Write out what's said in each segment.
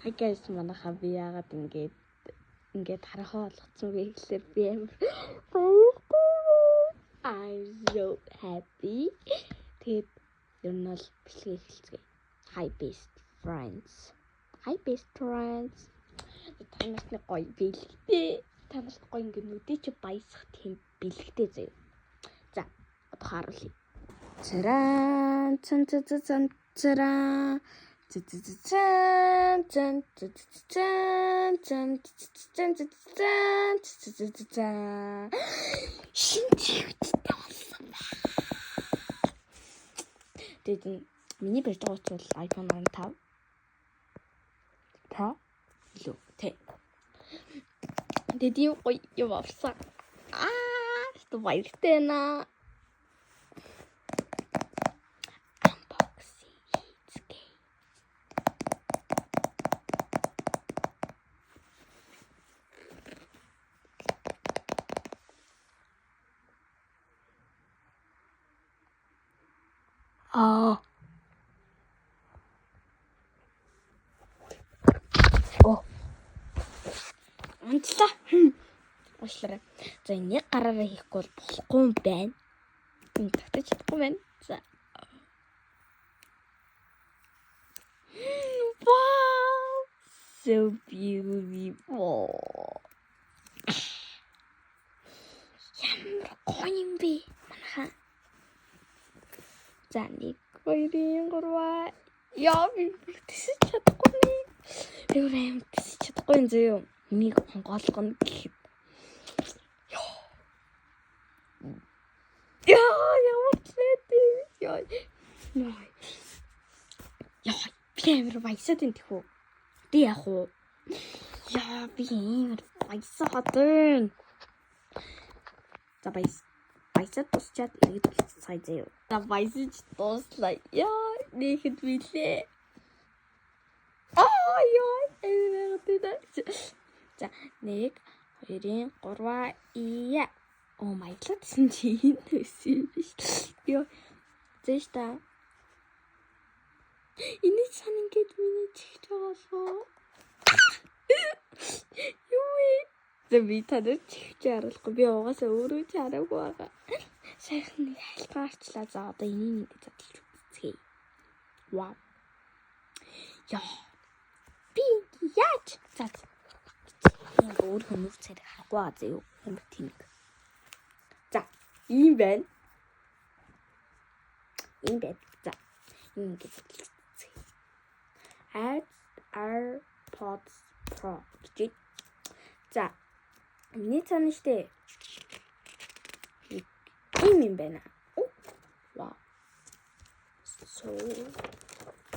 Hi guys, манайхаа би яагаад ингэж харахаа болгоцсон бэ гэхлээр би амар баяртай. I'm so happy. Тэгээд ер нь бол бичлэгээ эхэлцгээе. Hi best friends. Hi best friends. Та нарт нэг гоё бэлэгтэй. Та нарт гоё ингэ нүдээ чи баясах тийм бэлэгтэй заяа. За, одоо харуулъя. Царан цан цан цан цан царан цан цан цан цан цан цан цан цан цан цан цан цан шинэ чихвчтэй болсон байна. Тэгээд энэ миний барьж байгаа утас бол iPhone 15 Pro илүү тий. Тэгээд ийм гоё юм авсан. Аа, баяртай байна. Unboxing хийцгээе. Аа. Оо. Унтлаа. Уушлаарай. За энийг гараараа хийхгүй бол болохгүй юм байна. Энэ тогтож чадахгүй байна. За. Wow! So beautiful. Ямар гоё юм бэ? Манайхаа. За 1 2 3. Яа, би бүр тэсэж чадахгүй нэ. Би бүр аим тэсэж чадахгүй юм зөө. Энийг онгойлгоно гэхэд. Яа, ямар ч лээ. Яа. Яа, би амар баясаад энэ тэхүү. Би яах вэ? Яа, би амар баясаад байна. За баяс. Баясаад дуусчаад иргэд болцгаая заяа. За баясаж дууслаа. Яа, нэхэд билээ. Аа, яа, амар байна. За 1 2 3 ия. Oh my god, гэсэн чи энэ төсөн юм биш. Йоо. Зээш та. Энийг сан ингэж миний чихж байгаа болов. Юу вэ? За би танад чихж харуулахгүй. Би угаасаа өөрөө ч хараагүй байгаа. Сайхан нэг хайлтгаа арчлаа. За одоо энийг ингэ задлж үзцгээе. Вау. Яа. Би яаж? За. Ингээ өөр хүмүүс царай харахгүй байгаа зөө. Амар тэнэг. За, ийм байна. Ийм байна. За, ингэ задлж үзцгээе. AirPods Pro гэж. За, миний цаана штэ. Ийм юм байна. Вау. So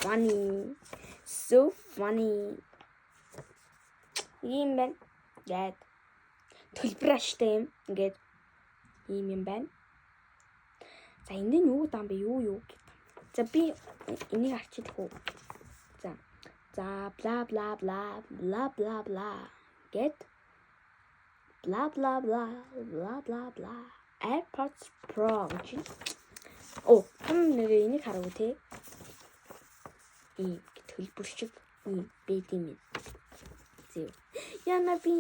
funny. So funny. Ийм байна. Гээд төлбөр аштай юм. Ингээд ийм юм байна. За энэ нь юу гэдэг юм бэ? Юу юу гэдэг. За би энийг арчиж үү. За. За бла бла бла бла бла бла гэд бла бла бла бла бла бла AirPods Pro гэж. Оо, хам нэр энийг хараагүй те. Ийм төлбөр шиг ийм бэд юм. Зөө. Яна би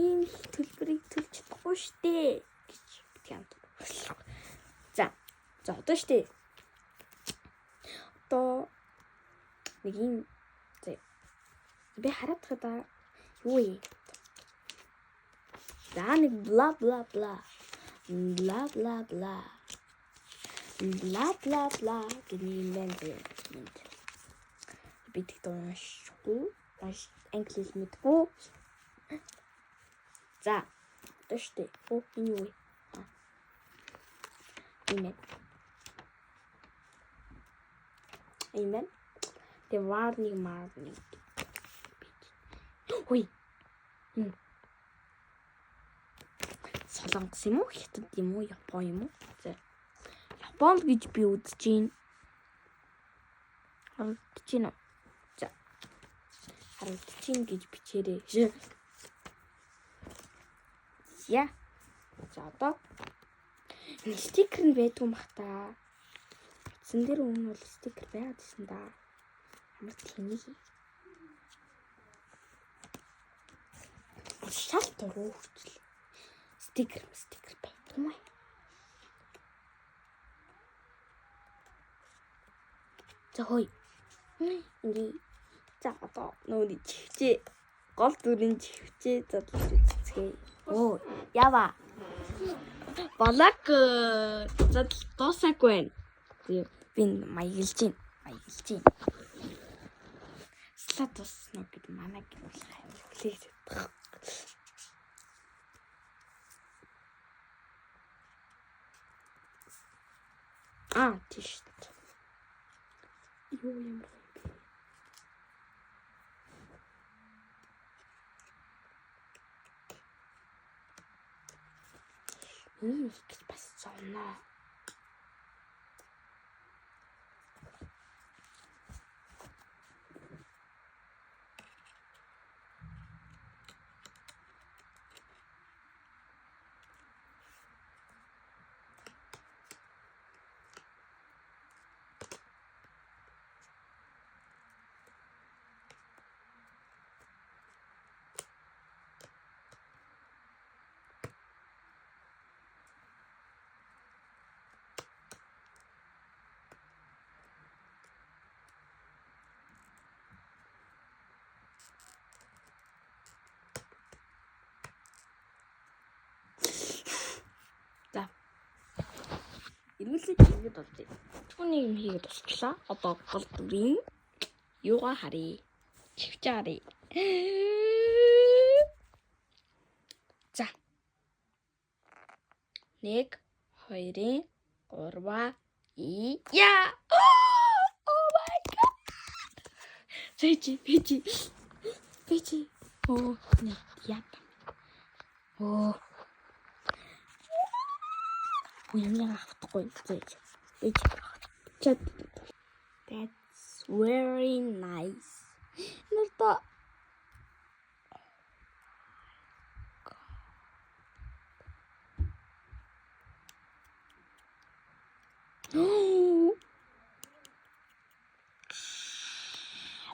ийм төлбөрийг төлж чадахгүй штэ гэж битгий. За. За одоо штэ. Одоо нэг ийм зөө. Би хараад тахад юу вэ? За нэг бла бла бла бла бла бла бла бла бла гэх юм байна зөө. Би тэгт уншихгүй, англи хэл мэдгүй. За одоо штэ. Оо энэ юу вэ? Ийм байна. Ийм байна. Тэгээ warning marning. Хүй. Солонгос юм уу? Хятад юм уу? Япон юм уу? За. Японд гэж би үзэж байна. Харагдаж байна уу? За. Харагдаж байна гэж бичээрэй. Я. За одоо стикер нь байдгүй мах та. Утсан дээр өмнө бол стикер байгаад байсан да. Ямар тэнэг. Бүр шал дуруу хүртэл. Стикер байдаг юм аа. За хөөе. Ингээ за одоо нөгөөний чихвчээ гол дүрийн чихвчээ задлаж үзцгээе. Оо, ява. Балак задал дуусаагүй байна. Би маяглаж байна. Маяглаж байна. Слад дуусна гэд манай гэр болох амар хүлээж чадах. Аа, тийш. Юу ямар гоё юм бэ? Энэ их гэж бас зовноо. За. Эргүүлээд ингэж болжээ. Түүний юм хийгээд дуусчлаа. Одоо гол дүрийн юугаа харъя. Чивчээ харъя. За. 1 2 3 Я. Oh my god. Бэжи, бэжи. Бэжи. Оо, яа. Оо. Ямар авахгүй зээж. Бэж. Чат. That's very nice. Нэрта. Oh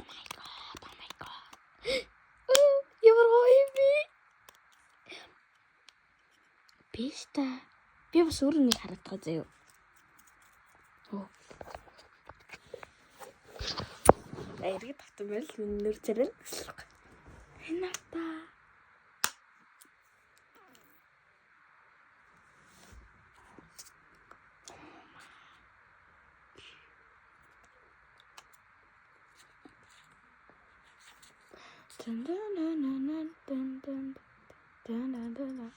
my god, oh my god. Ямар гоё юм бэ? Биш та. Би бас өөр нэг харадгаа заяа. Оо. Эргээд автан байл миний нэр царай. Энэ та. Дэн дэн дэн дэн дэн дэн дэн дэн.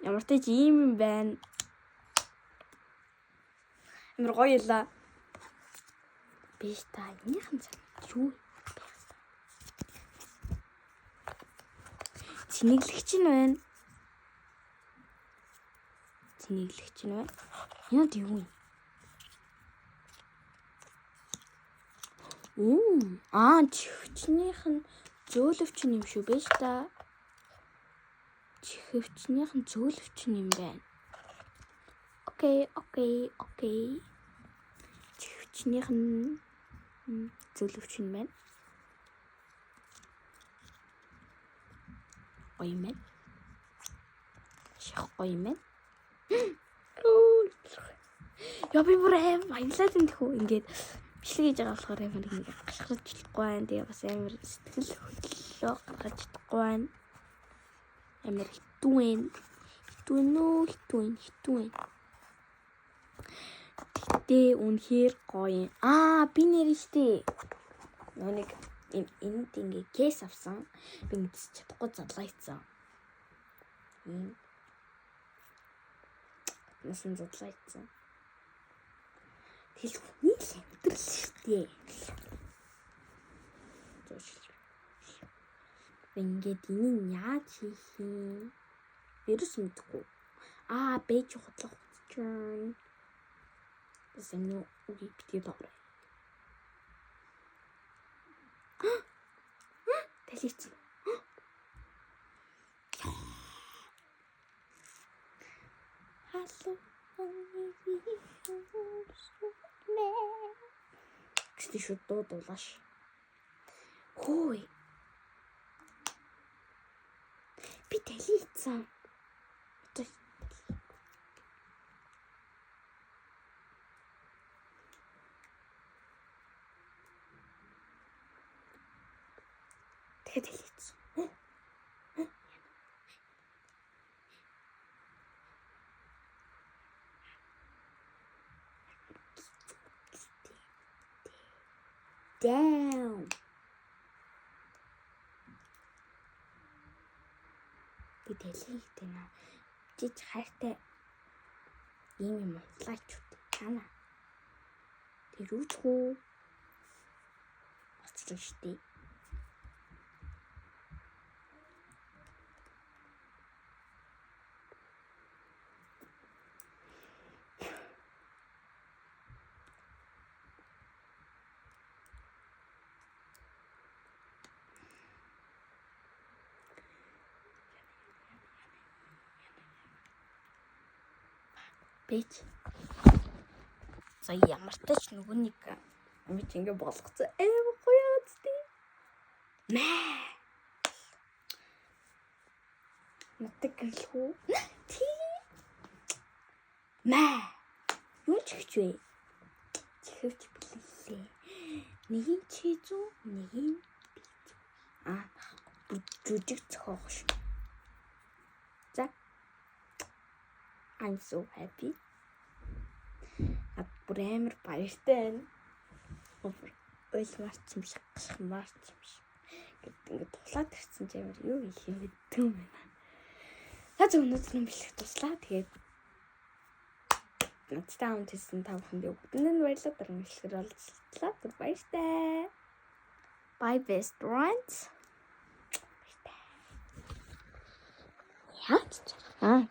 Ямар ч ийм юм байна. Амар гоё ялаа. Биш та энийхэн цан юу байх вэ? Цэнэглэгч нь байна. Цэнэглэгч нь байна. Энэ юу юм? Аа, чихвчнийх нь зөөлөвч юм шүү биш та. Чихвчнийх нь зөөлөвч юм байна. Окей, окей, окей. Чихвчнийх нь зөөлөвч юм байна. Гоё юм байна. Шах гоё юм байна. Яа би бүр аим баялаад энэ хүү ингээд бичлэг хийж байгаа болохоор амар ингээд гашгирч чадахгүй байна. Тэгээ бас амар сэтгэл хөдлөлөө гаргаж чадахгүй байна. Амар хитүү байна. Хитүү нөө хитүү хитүү байна. Гэтэ үнэхээр гоё юм. Аа би нэр штэ. Нөгөө нэг энд ингээ кейс авсан. Би мэдсэж чадахгүй задлаа хийсэн. Ийм. Насан задлаа хийсэн. Тэгэл хүний л амьдрал штэ. Ингээд энийг яаж хийх юм? Ерөөс мэдэхгүй. Аа, бэж худлах чинь. Бас энэ үгийг битгий доорой. Талийцсан. Халуу. Гэтэл шууд дуу дуулааш. Хөөе. Дэлийцэн. Тэгэхээр дэлийцэн. Damn. Би дэлийхтэй наа. Жиж хайртай ийм юм унтлаач үү. Чана. Тэр үүчхүү. Оцсон штий. Бэж. За ямар ч нөгөө нэг ингэж ингэ болгоцсон амар гоё үстэй. Мэ. Натаг гэрлэх үү? Тий. Мэ. Юу ч өгч вэ? Чихвч бэлэлээ. Нэг нь чи зүү, нэг нь би зүү. Аа, жүжиг зохиох шүү. За. I'm so happy. Над бүр амар баяртай байна. Уйлмаар ч юм шиг, гашхмаар ч юм шиг. Гэт ингээд тулаад ирсэн чи амар юу хийх юм мэддэг юм байна. За зөв өнөөдөр нь бэлэх туслаа. Тэгээд надтай хамт хийсэн та бүхэндээ бүгдэнд нь баярлалаа. Дараа бичлэгээр уулзлаа. Түр баяртай. Bye best friends. Баяртай. Яач. Аа.